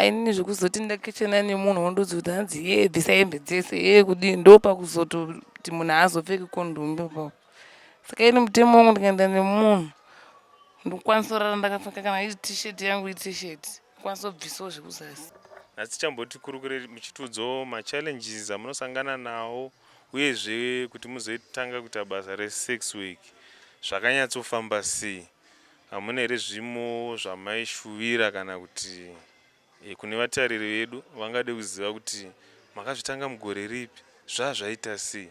Ainini zvekuzoti ndakechena nemunhu wondodzi kuti hanzi ye bvisa hembe dzese ye kudii ndopakuzototi munhu haazopfeki kondomu ipapo. Saka ini mutemo wangu ndikaenda nemunhu ndokwanisa kurara ndakapfeka kana iri t-shirt yangu i-t-shirt ndokwanisa kubvisawo zvekuzasi. Nhasi tichamboti kurukure muchitiudzawo machallenges amunosangana nawo uyezve kuti muzotanga kuita basa resex work zvakanyatsofamba sei. Hamuna here zvimo zvamaishuvira kana kuti eh, kune vatariri vedu vangade kuziva kuti makazvitanga mugore ripi zvazvaita sei?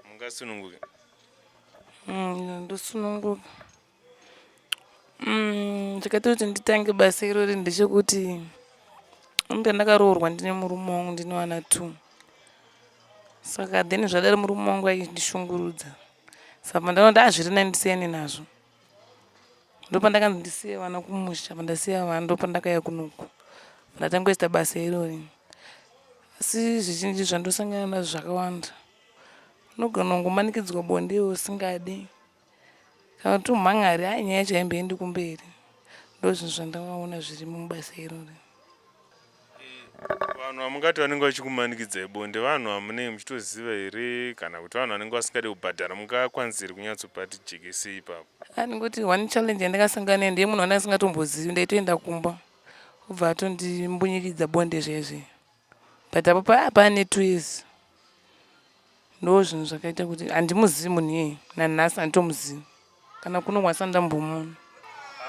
Mungasununguke? Ndosununguka. Chakaita kuti nditange basa irori ndechekuti inga ndakaroorwa ndine murume wangu ndine vana two. Saka then zvadaro murume wangu aindishungurudza. Saka pandaona kuti ah zviri nani ndisiyane nazvo. Ndopandakanzi ndisiye vana kumusha pandasiya vana ndopandakauya kunoku. Ndatanga kuita basa irori. Asi zvizhinji zvandosangana nazvo zvakawanda. Unogona kungomanikidzwa bonde iwe usingadi. Kana kuti umhan'are haa nyaya yacho haimboendi kumberi. Ndozvinhu zvandakaona zvirimo mubasa irori. Vanhu vamungati vanenge vachikumanikidzai bonde vanhu vamunenge muchitoziva here kana kuti vanhu vanenge vasingade kubhadhara mungakwanisa here kunyatsopati jekesei ipapo? Andingoti one challenge yandakasangana nayo ndeye munhu wandanga ndisingatombozivi ndaitoenda kumba obva atondimbunyikidza bonde zvezve but apo paya paane 2 years ndo zvinhu zvakaita kuti handimuzivi munhu iyeye nanhasi handitomuzivi kana kuno kwasati ndambomuona.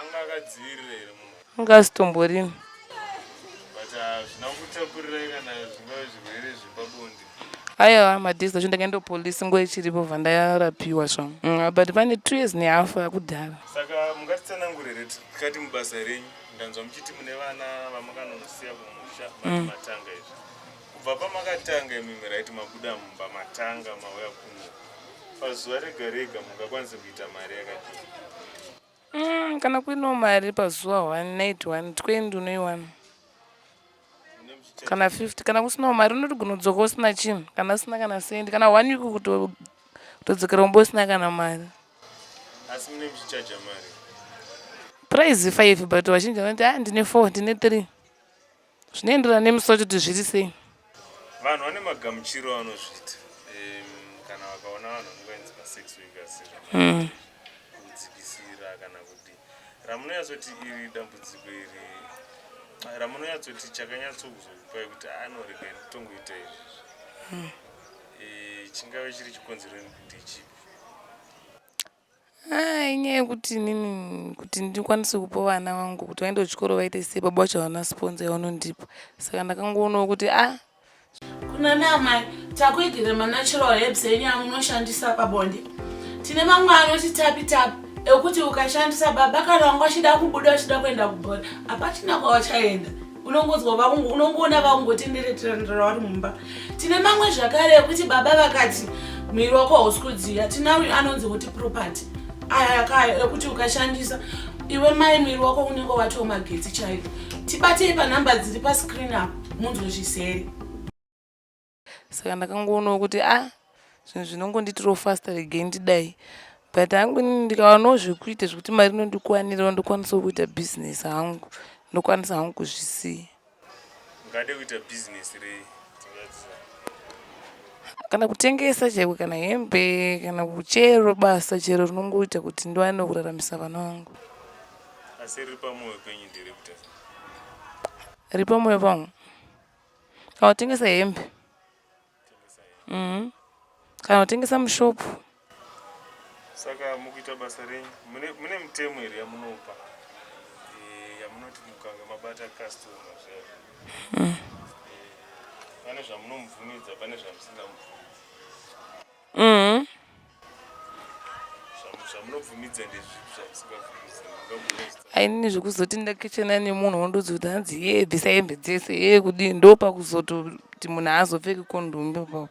Anga akadzivirira here munhu? Anga asitomborini. But hazvina kutapurirai kana zvingave zvirwere zvepabonde? Aiwa madays acho ndakaenda kupolisi nguva ichiripo bva ndarapiwa zvangu but pane 2 years nehafu akudhara. Saka mungatitsanangurire here tikati mubasa renyu ndanzwa muchiti mune vana vamakanonosiya kumusha mati matanga izvi kubva pamakatanga imimi right mabuda mumba matanga mauya kuno pazuva rega rega mungakwanisa kuita mari yakadii? Kana kuinawo mari pazuva 1 night 1 20 unoiwana kana 50 kana kusinawo mari unoti gunodzoka usina chinhu kana usina kana sendi kana one week kutodzokera kumba usina kana mari. Asi mune muchichaja mari? Price 5 but vazhinji vanoti ah ndine 4 ndine 3 zvinoenderana nemusi wacho kuti zviri sei. Vanhu vane magamuchiro avanozviita kana vakaona vanhu vanenge vainzi masex workers kudzikisira kana kuti ramunonyatsoti iri dambudziko iri ramunonyatsoti chakanyatsokuzokupai kuti anorega nditongoita izvi chingave chiri chikonzero ndechipi? Ah, inyaya yekuti inini kuti ndikwanise kupa vana vangu kuti vaende kuchikoro vaite sei baba vacho havana sponsor yavanondipa saka ndakangoonawo kuti ah Kuna naamai takuigire manatural herbs enyu amunoshandisa pabonde. Tine mamwe anoti tapi tapi ekuti ukashandisa baba kana wanga uchida kubuda uchida kuenda kubhora hapachina kwawachaenda unongonzwa vakungu unongoona vakungotendereterera vari mumba. Tine mamwe zvakare ekuti baba vakati mwiri wako hausi kudziya. Tina uyu anonzi kuti property aya akaya ekuti ukashandisa iwe mai mwiri wako unenge watoo magetsi chaiwo. Tibatei panhamba dziri pascreen apo munzwe zvisere. Saka ndakangoonawo kuti ah zvinhu zvinongondiitirawo faster regai ndidai but hangu inini ndikawanawo zvekuita zvekuti mari inondikwanirawo ndokwanisawo kuita business hangu ndokwanisa hangu kuzvisiya. Ungade kuita business rei? Tingatisa. Kana kutengesa chaiko kana hembe kana chero basa chero rinongoita kuti ndiwane kuraramisa vana vangu. Asi riri pamwoyo penyu nderekuita sei? Riri pamwoyo pangu kana kutengesa hembe Tengesa hembe. Kana kutengesa mushopu. Saka mukuita basa renyu mune, mune mutemo here yamunopa yamunoti mukanga mabata customer zviya pane zvamunomubvumidza pane zvamusingamubvumidzi? Zvamunobvumidza ndezvipi, zvamusingabvumidzi mungabvumidza? Ainini zvekuzoti ndakechena nemunhu wondodzi kuti hanzi ye bvisa hembe dzese ye kudii ndopakuzototi munhu haazopfeki kondomu ipapo.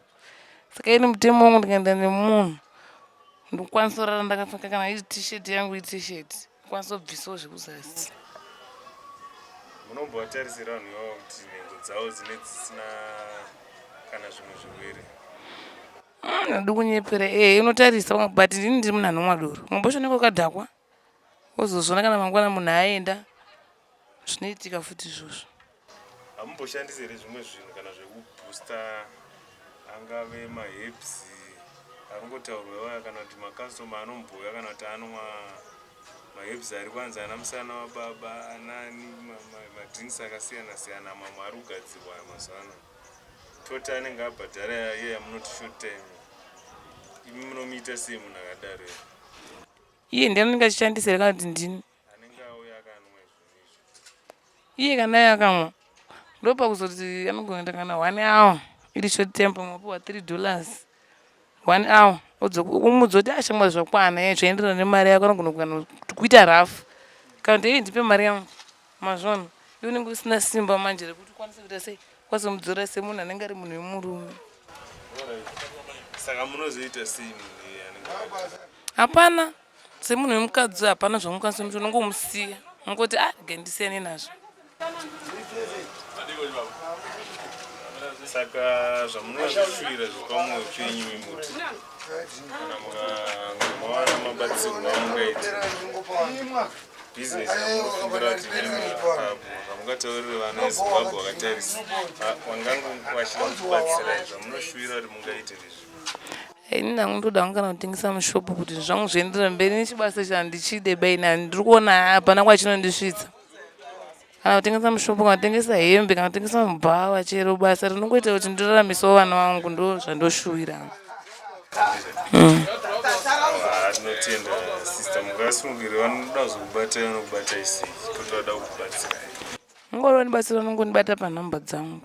Saka ini mutemo wangu ndikaenda nemunhu ndokwanisa kurara ndakapfeka kana iri t-shirt yangu i-t-shirt ndokwanisa kubvisawo zvekuzasi. Munombovatarisira vanhu ivavo kuti nhengo dzavo dzine dzisina kana zvimwe zvirwere? Handidi kunyepera unotarisa but inini ndiri munhu anomwa doro umwe unenge wakadhakwa wozozviona kana mangwana munhu aenda zvinoitika futi izvozvo. Hamumboshandisi here zvimwe zvinhu kana zvekubooster, angave maherbs aringotaurwa iwaya, kana kuti makastoma anombouya, kana kuti anomwa maherbs ari kwanzi ana musana wababa, anani, madrinks akasiyana siyana, mamwe ari kugadzirwa aya mazuva ano? Toti anenge abhadhara iye yamunoti short time, imi munomuita sei munhu akadaro? Iye ndiye anenge achishandisa here kana kuti ndini? Anenge auya akanwa izvozvo izvo. Iye kana iye akamwa, ndopakuzoti anogoenda kana one hour iri short tempo, mapiwa $3 one hour, umudza kuti ashamwa zvakwana, eh, zvaenderana nemari yako. Anogona kana kuita rafu kana kuti, "Ei, ndipe mari yangu." Mazvona, iwe unenge usina simba manje rekuti ukwanise kuita sei, ukwanise kumudzora semunhu anenge ari munhu wemurume. Saka munozoita sei munhu iye anenge akadaro? Hapana, semunhu wemukadzi hapana zvamukwanisa muti, unongomusiya, ungoti, "Ah, rega ndisiyane nazvo." Saka zvamunozvishuwira zvepamwoyo penyu imuti kana mukange mawana mabatsirwo amungaita bhizinesi yamunofungira kuti apo zvamungataurire vana veZimbabwe vakatarisa, vangange vachida kubatsirai, zvamunoshuwira kuti mungaite ndezvipi? Ini nangu ndoda hangu kana kutengesa mushopu kuti zvangu zvienderere mberi nechibasa ichi. Handichide baini, ndiri kuona hapana kwachinondisvitsa. Kana kutengesa mushopu, kana kutengesa hembe, kana kutengesa mubhawa, chero basa rinongoita kuti ndiraramisewo vana vangu, ndo zvandoshuwira. Tinotenda, sister. Mungasungire vanoda kuzokubatai, vanokubatai sei kuti vada kukubatsirai? Mungori vandibatsira, vanongondibata panhamba dzangu.